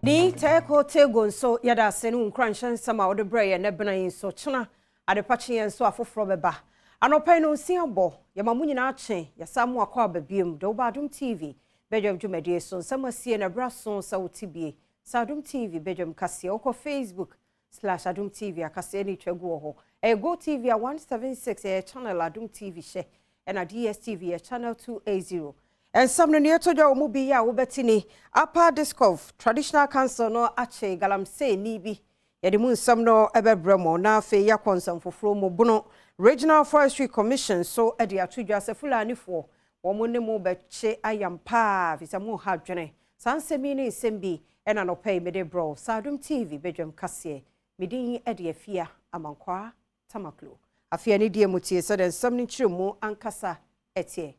Ni Teko Tego nso yɛda ase ne wo nkuranhyɛ nsɛm a wode brɛ yɛn nɛ bena yi nso kyena adepakye yɛn nso afoforɔ bɛba. Anɔpa yi no nsia bɔ yɛma mo nyinaa kye yɛsa mo akɔ aba biom de woba Adom TV badwam dwumadie so nsɛm asie na ɛberɛ so sɛ wote bie sɛ Adom TV badwam kaseɛ wokɔ Facebook/AdomTV akaseɛ ne twa gu wɔ hɔ. Ɛyɛ Go TV a 176 ɛyɛ channel Adom TV hyɛ ɛna DSTV yɛ channel 280. Nsɛm no nea ɛtɔ dwa wɔ mu bi yɛ a wobɛte ni Upper Dixcove Traditional Council no akye galamsey ni bi yɛde mu nsɛm no ɛbɛbrɛ mo na afei yɛakɔ nsɛm foforɔ mu Bono Regional Forestry Commission so de ato dwa sɛ Fulanifoɔ wɔn ne mo bɛkye ayam paa fi sɛ mo ha dwene saa nsɛm yi ne nsɛm bi ɛna nɔpɛ yi mede brɛ saa Adom TV badwam kaseɛ medin de Afia Amankwaa Tamaklo. Afei ne deɛ mu tie sɛ de nsɛm no nkyerɛ mu ankasa ɛteɛ.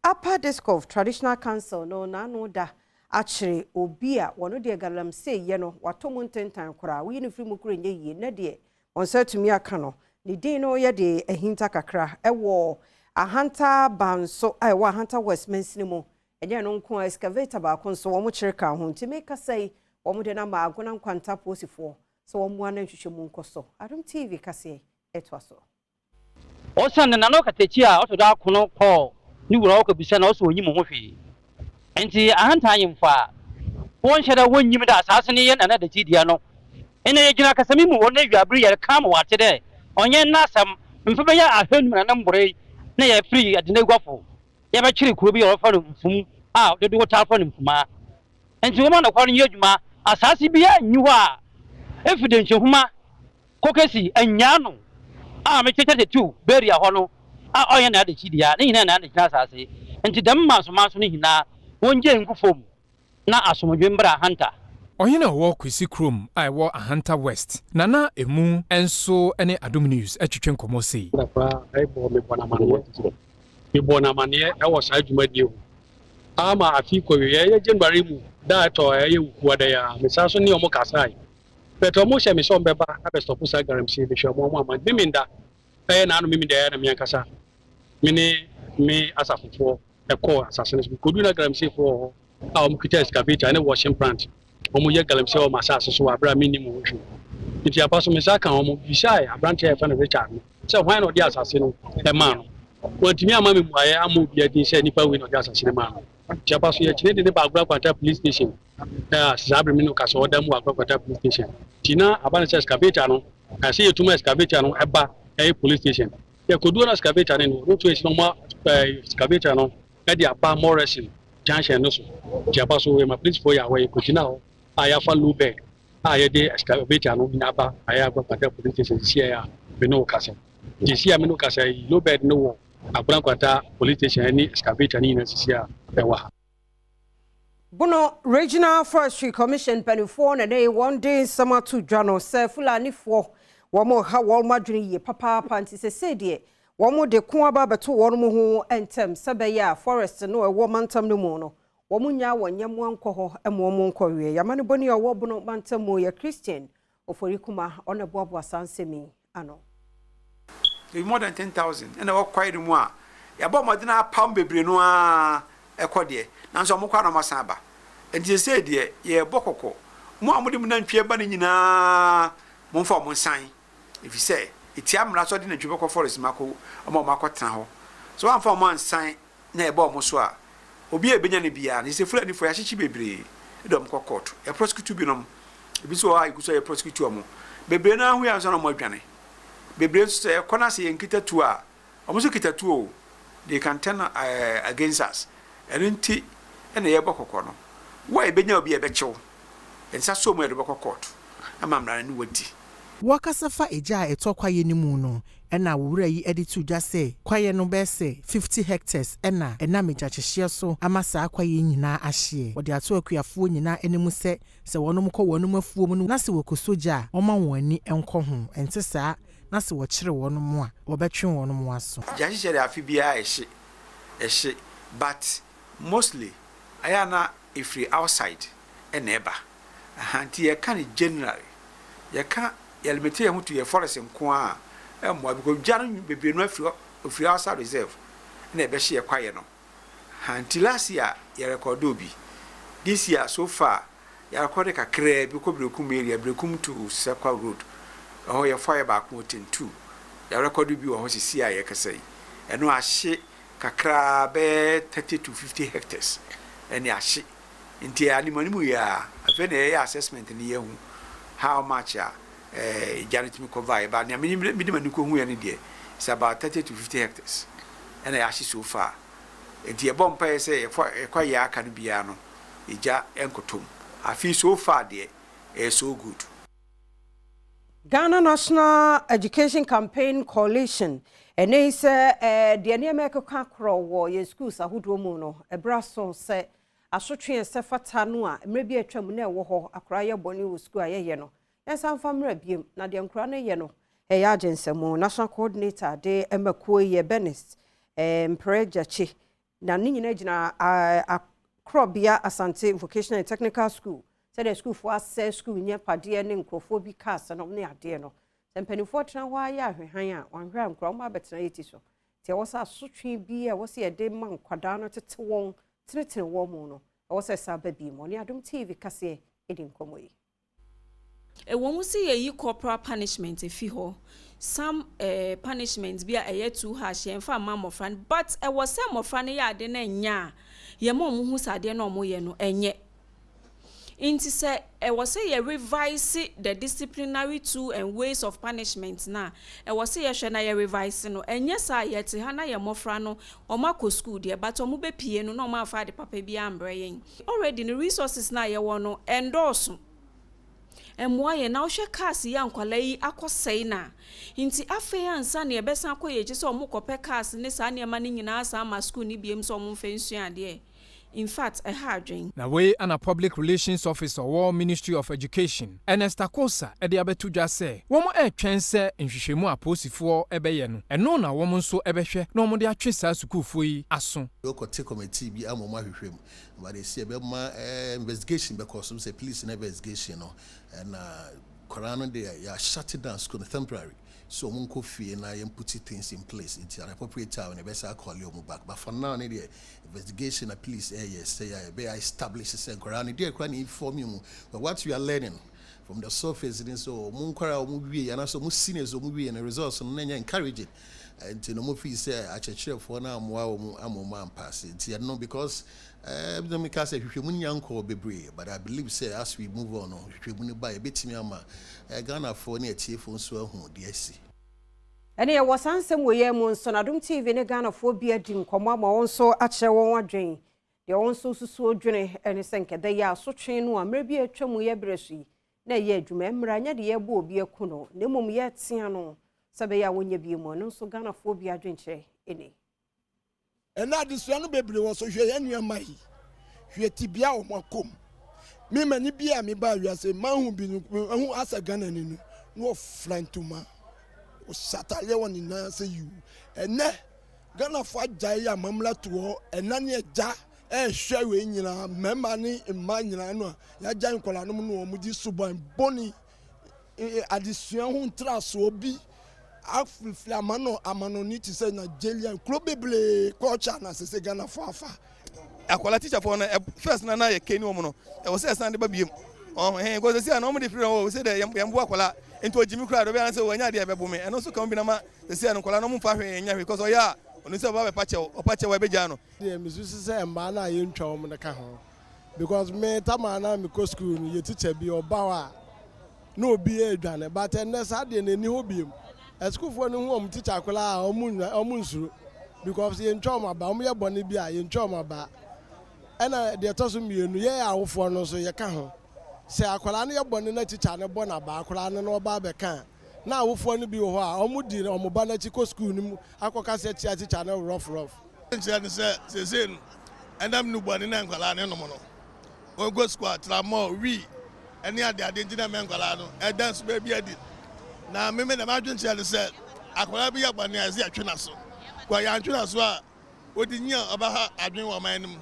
Upper Dixcove Traditional Council no n'ano da akyerɛ obi a wɔno deɛ galamsey yɛ no wato mu ntentan koraa woyi no firi mu kuro nyɛ yie na deɛ wɔn nsa atumi aka no ne din no yɛ de ahinta kakra ɛwɔ Ahanta Banso a ɛwɔ Ahanta West mansini mu. Ɛnyɛ no nko a, excavator baako nso wɔn kyerɛ ka ho nti mekasa yi wɔn de nam Agona Nkwanta polisifoɔ sɛ wɔn mmoa no nhwehwɛ mu nkɔ so. Adom TV kaseɛ ɛtoa so. Ɔsan ne nana ɔkatakyi a ɔtɔ do akono kɔɔ ne wura ɔkɔbisa na ɔsɛ onyim ho hwee nti Ahantan ahemfo a wɔnhyɛ dɛ wɔnnyim dɛ asase no yɛ nana dakyi dea no ɛna yɛgyina kasami mu wɔ no awiabere yɛreka ma wɔate dɛ ɔnyɛ n'asɛm mfe bɛyɛ 500 na ne mbore na yɛfiri Adenaguafo yɛbɛkyere kuro bi a wɔfrɛ no Mfum a dodoɔ taa frɛ no Mfumaa nti wɔma nɔkwa no nyɛ adwuma asase biara nni hɔ a ɛfi Denkyehoma kɔkɛsi anyaa no a mekyerɛkyerɛ tu beria hɔ no a ɔyɛ na adekyi dea ne nyinaa na adekyina asase nti dɛm mansomanso no nyinaa wɔngye ngu fam na asomdwe mbra Ahanta. Ɔhene a ɔwɔ Kwesi kurom a ɛwɔ Ahanta West, Nana Emu nso ne Adom News atwitwe nkɔmmɔ sei. Koraa ɛbɔ mebɔ n'amanneɛ mebɔ n'amanneɛ ɛwɔ saa dwumadie ho ama afi kɔwie ɛyɛ January mu da ɛtɔ ɛyɛ Wukuada yi a mesan so ne ɔmo kasae bɛtɛ ɔmo hyɛ me sɛ ɔmo bɛba abɛstop saa galamsey. Mehwɛ ɔmo ama memenda ɛyɛ naano memenda ɛyɛ na meankasa me ne me asafofoɔ ɛkɔɔ asase no so kodu na galamseyfoɔ wɔ hɔ a ɔmo kita excavator ne washing plant ɔmo yɛ galamsey wɔ ɔmo asase so wɔ abere a mennim ho hwee. Nti apa so me nsa ka ɔmo bisae aberanteɛ a yɛfrɛ no Richard no sɛ hwan na ɔde asase no ɛmaa no. Wɔntumi ama me mmuaeɛ ama obi adin sɛ nipa wei na ɔde asase no maa no. Nti apa so yɛkyerɛ de ne ba Agona Kwanta Police Station a saa abere mi no kasa ɔda mu wɔ Agona Kwanta Police Station. Nti na aba no sɛ excavator no ɛsɛ yɛtum excavator no ɛba ɛyɛ police station. Yɛkɔduo no excavator no no road trace no ɔmo excavator no ɛde aba Morrison junction no so. Nti aba so yɛma policefoɔ yɛ awɔ yɛkɔgyina hɔ a yɛafa low bed a yɛde excavator no nyinaa ba ayɛ Agona Kwanta Police Station sisi a me ne wo kasa. Nti sisi a me ne wo kasa yi, low bed no wɔ Agona Kwanta Police Station ne excavator no nyinaa sisi a ɛwɔ ha. Bono Regional Forestry Commission mpanimfoɔ na ne wɔn de nsɛm ato dwa no sɛ Fulanifoɔ wɔn ha wɔn adwene yie papaapa nti sɛ sɛ wɔn de ko aba abɛto wɔn ho ntɛm sɛ bɛyɛ a forest no ɛwɔ mantam no mu no wɔn nya wɔn nyɛmoa nkɔ hɔ ma wɔn nkɔ wie. Yamane bɔni a ɔwɔ Bono mantam mu yɛ Christian Ofori Kuma ɔna boaboa saa nsɛm yi ano. Ebi more than 10,000 ɛna ɛwɔ kwae no mu a yɛabɔ mmɔden apam bebree no ara ɛkɔ deɛ nanso ɔmo kɔ a na ɔmo asan aba. Nti sɛ deɛ yɛbɔ kɔkɔ mo a mode mo nantwie ba no nyinaa momfa ɔmo nsan ɛfiri sɛ ɛtia mmara sɛ ɔde nantwie bɛkɔ forest mu akɔ ɔmo a ɔmo akɔtena hɔ so wɔamfa ɔmo ansan na ɛbɔ ɔmo so a obi a ebenya no biara no sɛ Fulanifoɔ yɛahyekye bebree de ɔmo kɔ court yɛ prosecute binom ebi nso wɔ hɔ a egu so a yɛ prosecute ɔmo bebree no ahu yɛ ansa na ɔmo adwane bebree nso sɛ ɛkɔ na sɛ yɛn kita tuo a ɔmo nso kita tuo o, they can turn against us. Ɛno nti ɛna yɛbɔ kɔkɔ no wo a ebenya obi a ɛbɛkyew nsa so mu yɛde bɛkɔ court ama mmara no ne wadi. Wɔkasa fa egya a ɛtɔ kwaeɛ no mu no ɛna owura yi de to dwa sɛ kwaeɛ no bɛyɛ sɛ 50 hectares ɛna ɛnam egyakyehyeɛ so ama saa kwaeɛ nyinaa ahyeɛ. Wɔde ato akuafoɔ nyinaa anim sɛ sɛ wɔnom kɔ wɔnom afuo mu no na sɛ wɔkɔsɔ gya a wɔma wɔn ani nkɔ ho ɛnte saa na sɛ wɔkyere wɔn mu a wɔbɛtwe wɔn mu aso. Gya hyehyɛ de afe biara ɛhye ɛhye but mostly ayɛ na ɛfiri outside ɛna ɛba aha nti yɛka no generally yɛka yɛlimit yɛn ho to yɛ forest nko a ɛmmoa because gya no bebree no afiri ofiri outside reserve ɛna ɛbɛhye yɛ kwaeɛ no ha. Nti last year yɛ record obi, this year so far. Yɛarekɔde kakraa bi kɔ Berekum area, Berekum to Sekwa road. Ɛhɔ yɛ fire baako wɔ Tentu. Yɛarekɔde bi wɔ hɔ sisi a yɛkasa yi. Ɛno ahye kakraa bɛyɛ 30 to 50 hectares ɛne ahye. Nti animanimu yi a, afei na yɛyɛ assessment no, yɛhu how much a gya no tumi cover yɛ, but nea mede m'ani kɔhu yɛ no deɛ, it's about 30 to 50 hectares ɛna yɛahye so far. Nti yɛbɔ mpaeɛ sɛ yɛkɔ yɛ aka no biara no, egya nkɔtɔ mu. Afei so far deɛ, ɛyɛ so good. Ghana National Education Campaign Coalition ɛne yi sɛ deɛ nneɛma ɛkeka korɔ wɔ yɛn schools ahodoɔ mu no, ɛberɛ so sɛ asotwe ɛsɛ fata no a mmerɛ bi atwa mu na ɛwɔ hɔ, akwaraa yɛ bɔne wɔ school a yɛyɛ no, yɛnsa mfa mmerɛ biem na deɛ nkwaraa no yɛ no ɛyɛ agye nsɛmu. National coordinator de ɛmakuo yɛ Benis Mprɛ Gyakye, na ne nyinaa gyina Akorɔbea Asante Vocational and Technical School, sɛdeɛ sukuufoɔ asɛ sukuu nyɛ padeɛ ne nkurɔfoɔ bi cars no ne adeɛ no, sɛ mpanimfoɔ tena hɔ ayɛ ahwɛhan a wɔahwɛ a nkwaraa wɔn abɛtena yɛ ti so, nti ɛwɔ sɛ asotwe bi a ɛwɔ sɛ yɛde ma nkwadaa no tete wɔn tenetene wɔn mu no, ɛwɔ sɛ saa ba bi mu. Ɔne Adom TV kaseɛ ɛdi nkɔmmɔ yi. Ɛwɔ mu sɛ yɛyi corporal punishment efi hɔ, some punishment bi a ɛyɛ too harsh yɛmfa mma mmɔfra no, but ɛwɔ sɛ mmɔfra no yɛ ade no ɛnyɛ a, yɛma ɔmo hu sɛ adeɛ no ɔmo yɛ no ɛnyɛ. Nti sɛ ɛwɔ sɛ yɛ revise the disciplinary tool and ways of punishment na ɛwɔ sɛ yɛhwɛ na yɛ revise no. Ɛnyɛ saa, yɛte ha na yɛ mmɔfra no ɔmo akɔ school deɛ, but ɔmo bɛpie no na ɔmo afa ade papa bi ambrɛ yɛn. Already no, resources na yɛwɔ no ɛndɔɔso mmoa yɛn, na wohwɛ cars yi a nkwalaa yi akɔsɛe na nti afei ansa na yɛbɛsan akɔ yɛ akyi sɛ ɔmo kɔpɛ cars ne saa nneɛma no nyinaa saa ma school ne biem sɛ ɔmo mfa nsua adeɛ. In fact, ɛha adwen. Na wei ana Public Relations Officer wɔ Ministry of Education, Ernest Akosa, ɛde abɛto dwa sɛ wɔn ɛretwɛn sɛ nhwehwɛmu a polisifoɔ ɛbɛyɛ no, ɛno na wɔn nso ɛbɛhwɛ na wɔn de atwe saa sukuufoɔ yi aso. Wɔkɔte committee bi ama wɔn ahwehwɛ mu, but esi ɛbɛma investigation bɛkɔ so sɛ police na investigation no, ɛna kwaraa no deɛ, yɛ shut down school no temporary so wɔn nkɔ fie na yɛn put things in place. Nti at appropriate time na ɛbɛsa akɔle wɔn back, but for now ne deɛ, investigation na police ɛyɛ sɛ yɛ ɛbɛyɛ establish sɛ nkwaraa no deɛ kora ne inform mu. But what we are learning from the surface ni so wɔn nkwaraa wɔn wie anaasɛ wɔn seniors wɔn wie no, results no na nyɛ encouraging, nti na wɔn fi sɛ akyerɛkyerɛfoɔ no amoa wɔn ama wɔn ampaase. Nti ɛno because ɛɛ mi ka sɛ hwehwɛmu nya nkɔɔ bebree, but I believe sɛ as we move on no, hwehwɛmu no ba, yɛbɛtumi ama Ghanafoɔ ne atiefoɔ nso ahu deɛ asi. Ɛne yɛwɔ saa nsɛm wɔ yɛn mu nso na Adom TV ne Ghanafoɔ bi adi nkɔmmɔ ama wɔn nso akyerɛ wɔn adwen. Deɛ wɔn nso susuo dwene ɛne sɛ nkɛdɛ yɛ asotwe no a mmerɛ bi atwa mu yɛ berɛ so yi na ɛyɛ adwuma mmerɛ nyɛ de yɛbɔ obi aku no, na mmom yɛtea no sɛ bɛyɛ a wɔnyɛ bi mu. Ɛno nso Ghanafoɔ bi adwenkyerɛ ɛni. Ɛna adesua no bebree wɔ so. Hwɛ yɛn nneɛma yi, hwɛ tibia a wɔn akɔ mu. Mema ni bi a meba awiase mahu bi no, mahu asɛ Ghana ni no na wɔfra ntoma, wɔhyɛ ataadeɛ wɔ ne nan ase yiw. Ɛnɛ Ghanafoɔ agyae yɛ amammerɛ to hɔ. Ɛna ne agya ɛrehwɛ wei nyinaa, mmarima ne mmaa nyinaa no a yɛagyae nkwadaa no mu no, wɔn di suban bɔne. Adesua ho ntrasoɔ bi afifiri ama no amanɔne te sɛ Nigeria kuro bebree culture na sɛ Ghanafoɔ afa. Akwadaa teacherfoɔ no first na yɛ kɛ ni wɔn no, ɛwɔ sɛ ɛsan de ba biem ɔhɛn kɔ sɛ si a na wɔn de firi wɔn sɛ dɛ yɛn bo akwadaa nti ogyimi kura dɔ bi anasɛ wɔnya adeɛ ɛbɛbo mi. Ɛno nso ka bi na ma sɛ si a no nkwadaa no wɔn mfa hwee nya hwee kɔsɛ ɔyɛ a ɔno sɛ ɔba bɛpa kyɛw, ɔpa kyɛw a ɛbɛgya no. Deɛ mesusu sɛ mmaa no a yɛntwa wɔn no ka ho, because me tama na mekɔ school no, yɛ teacher bi ɔba hɔ a na obi adwane, but ɛnnɛ saa deɛ n'ani hɔ biem. Asukuufoɔ no hu wɔn teacher koraa a, wɔn nwa wɔn nsuro because yɛntwa wɔn aba. Wɔn yɛ bɔne bi a, yɛntwa wɔn aba. Ɛna deɛ ɛtɔ so mmienu, yɛyɛ awofoɔ no nso yɛka ho sɛ akwadaa no yɛ bɔne na teacher no bɔ n'aba, akwadaa no na ɔba abɛka a, na awofoɔ no bi wɔ hɔ a wɔn di wɔn ba n'akyi kɔ school no mu akɔka sɛ tia teacher no rough rough. Nkyerɛ ne sɛ seesei no ɛnam no bɔne na nkwadaa ne nom no wɔnkɔ sukuu atramɔ wii ɛne adeade, nti na mɛ nkwadaa no ɛda nso baabi adi. Na meme na madwenkyerɛ ne sɛ akwadaa bi yɛ bɔne a, ɛsɛ yɛtwe n'aso kɔ. Yɛantwe n'aso a, ɔdi nyi a ɔbɛha adwene wɔ ɔman no mu.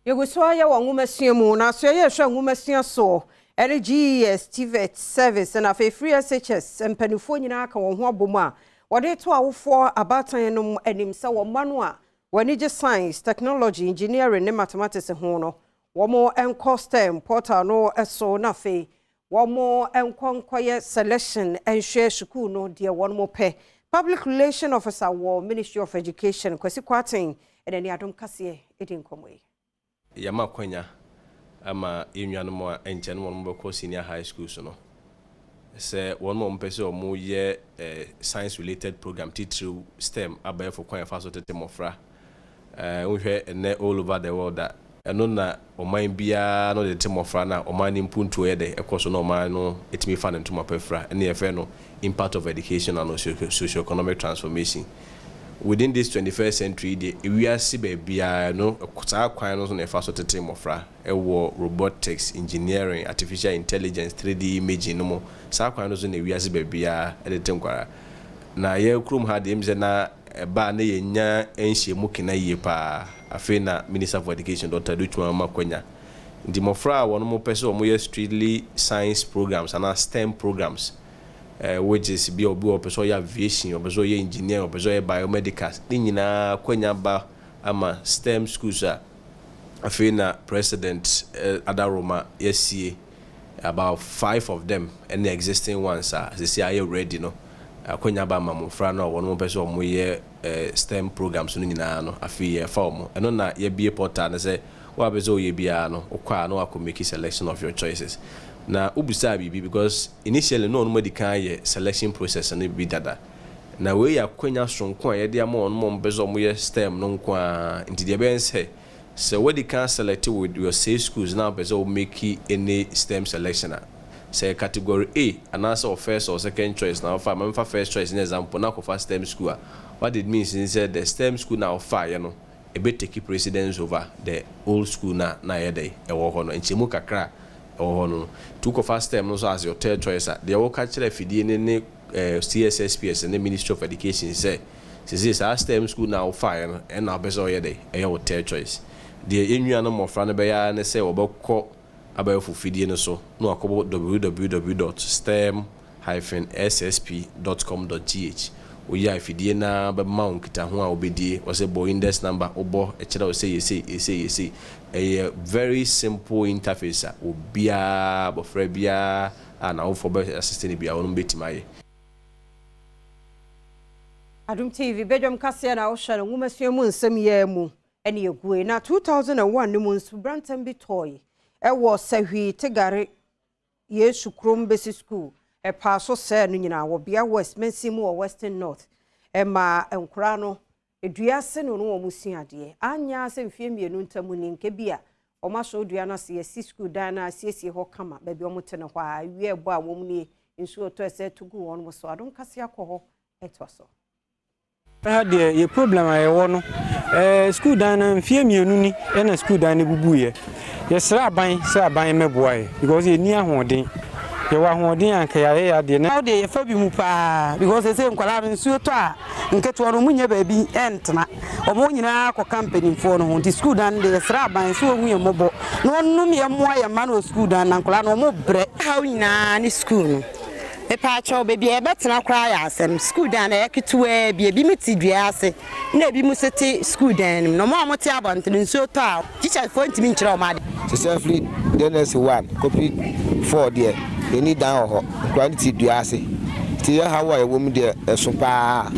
Yɛgu so ayɛ wɔ nwomasua mu na so yɛhwɛ nwomasua soɔ ɛne GES, TVET service na afei free SHS, mpanimfoɔ nyinaa ka wɔn ho abɔ mu a wɔde to awofoɔ abaatan no anim sɛ wɔn mma no a wɔn ani gye science, technology, engineering ne mathematics ho no. Wɔn nkɔ STEM portal no so na afei wɔn nkɔ nkɔyɛ selection nhwɛ sukuu no deɛ wɔn pɛ. Public Relation Officer wɔ Ministry of Education, Kwasi Kwarteng, ɛna ne Adom Kaseɛ di nkɔmmɔ yi. Yɛama kwanya ama yɛn nuanom a ɛnkyɛ no wɔn bɛkɔ senior high schools no sɛ wɔn a wɔpɛ sɛ wɔyɛ science related program, titiriw STEM, abɛɛfo kwan yɛfa so tete mmɔfra. Wohwɛ ɛnɛ all over the world a, ɛno na ɔman biara no de tete mmɔfra no a ɔman no mpuntuo yɛ dɛ ɛkɔ so na ɔman no ɛtumi fa ne ntoma pa fira. Ɛne yɛfrɛ no impact of education and socio-economic transformation within this 21st century deɛ, ewiase baabiara no, saa kwan no so na ɛfa so tete mmɔfra ɛwɔ robotics, engineering, artificial intelligence, 3D imaging no mu. Saa kwan no so na ewiase baabiara ɛde te nkwaraa. Na yɛ kurom ha deɛ, sɛ na ɛbaa ne yɛnya nhyiamu kena yie paa. Afei na Minister for Education, Dr. Adutwum, ama kwanya nti mmɔfra a wɔn mo pɛ sɛ wɔn yɛ strictly science programs anaa STEM programs, which is bi a obi wɔ pɛ sɛ ɔyɛ aviation, ɔpɛ sɛ ɔyɛ engineer, ɔpɛ sɛ ɔyɛ biomedical ne nyinaa, kwanya ba ama STEM schools a afei na President adaroma yɛsie about five of them ɛne existing ones a sisi ayɛ ready no. Akwanya ba ama mmɔfra no a wɔn pɛ sɛ wɔn yɛ STEM programs no nyinaa no, afei yɛfa wɔn. Ɛno na yɛbie portal no sɛ wɔn a pɛ sɛ ɔyɛ biara no, wokɔ a na wakɔ make selection of your choices. Na wobisaa biribi because initially no, ɔno adi kan yɛ selection process no bi dada na wei yɛ akwanya sonko a yɛde ama wɔn a wɔpɛ sɛ wɔyɛ STEM no nko ara. Nti deɛ ɛbɛyɛ sɛ wɔde kan select with your safe schools na wɔpɛ sɛ wɔmake any STEM selection a, sɛ category A anaasɛ wɔ first or second choice na wɔfa, mamfa first choice ne example na akɔfa STEM school a, what it means is sɛ the STEM school na wɔfaeɛ no ebe take precedence over the old school na yɛ dɛ ɛwɔ hɔ no. Nkyɛmu kakra ɛwɔ hɔ no, nti wokɔfa STEM no so as your third choice a, deɛ wɔka kyerɛ afidie ne ne CSSPS ne Ministry of Education sɛ sese saa STEM school na wofaeɛ no ɛna wopɛ sɛ ɔyɛ dɛ ɛyɛ wo third choice. Deɛ yɛn no mmɔfra no bɛyɛ ne sɛ wɔbɛkɔ abɛɛfo fidie no so na wakɔbɔ www.stem-ssp.com.gh. Woyɛ afidie na bɛma wo nkitaho a wobɛdie. Wɔsɛ bɔ index number, wobɔ, ɛkyerɛ wo sɛ yɛsei, yɛsei, yɛsei. Ɛyɛ very simple interface a obiara, abɔfra biara a n'awofoɔ bɛ assist no biara, wɔn bɛtumi ayɛ. Adom TV badwam kaseɛ na wohyɛ no. Nwomasua mu nsɛm yɛ mu ɛne ɛgue na 2001 no mu nso, brantam bi tɔɔe ɛwɔ Sahwi Tegare Yesu Kurom Basic School, ɛpaa so sɛɛ no nyinaa wɔ Bia West mansin mu wɔ Western North. Ɛma nkoraa no edua ase no wɔn sua adeɛ anya sɛ mfie 2 ntam ni nke bi a wɔn asɔ dua no ase yɛsi school dan no asiesie hɔ kama. Baabi wɔn te no hɔ a awie ɛbɔ a wɔn nie nsuo tɔ ɛsɛ to gu wɔn so. Adom Kaseɛ akɔ hɔ ɛtoa so. Ha deɛ, yɛ problem a yɛwɔ no, school dan no, mfeɛ 2 ni ɛna school dan no bubuiɛ. Yɛsrɛ aban sɛ aban mmɛboa yɛ because yɛnni ahoɔden. Yɛwɔ ahoɔden a nka yɛayɛ yɛ adeɛ na. Deɛ yɛfa bi mu paa because sɛ nkwadaa no nsuo tɔ a, nketewa no ɔmo nyɛ baabi ɛntena, ɔmo nyinaa kɔka mpanimfoɔ no ho. Nti school dan no deɛ, yɛsrɛ aban sɛ ɔhu yɛn mmɔbɔ na ɔnom yɛn mmoa yɛn mma no wɔ school dan na nkwadaa no ɔmo brɛ. Haw nyinaa ne school no. Mepaakyɛw, baabi a yɛbɛtena koraa yɛ asɛm. School dan no ɛyɛ ketewaa bi, ebi mu te dua ase na ebi mu nso te school dan no mu. Na ɔmo a wɔte abɔnten, nsuo tɔ a, teacherfoɔ ntumi nkyerɛ ɔmo ade. Sɛ firi JNS 1 kɔpi 4 deɛ, yɛni dan wɔ hɔ. Nkwadaa no te dua ase, nti yɛ haw a ɛwɔ mu deɛ, ɛso paa.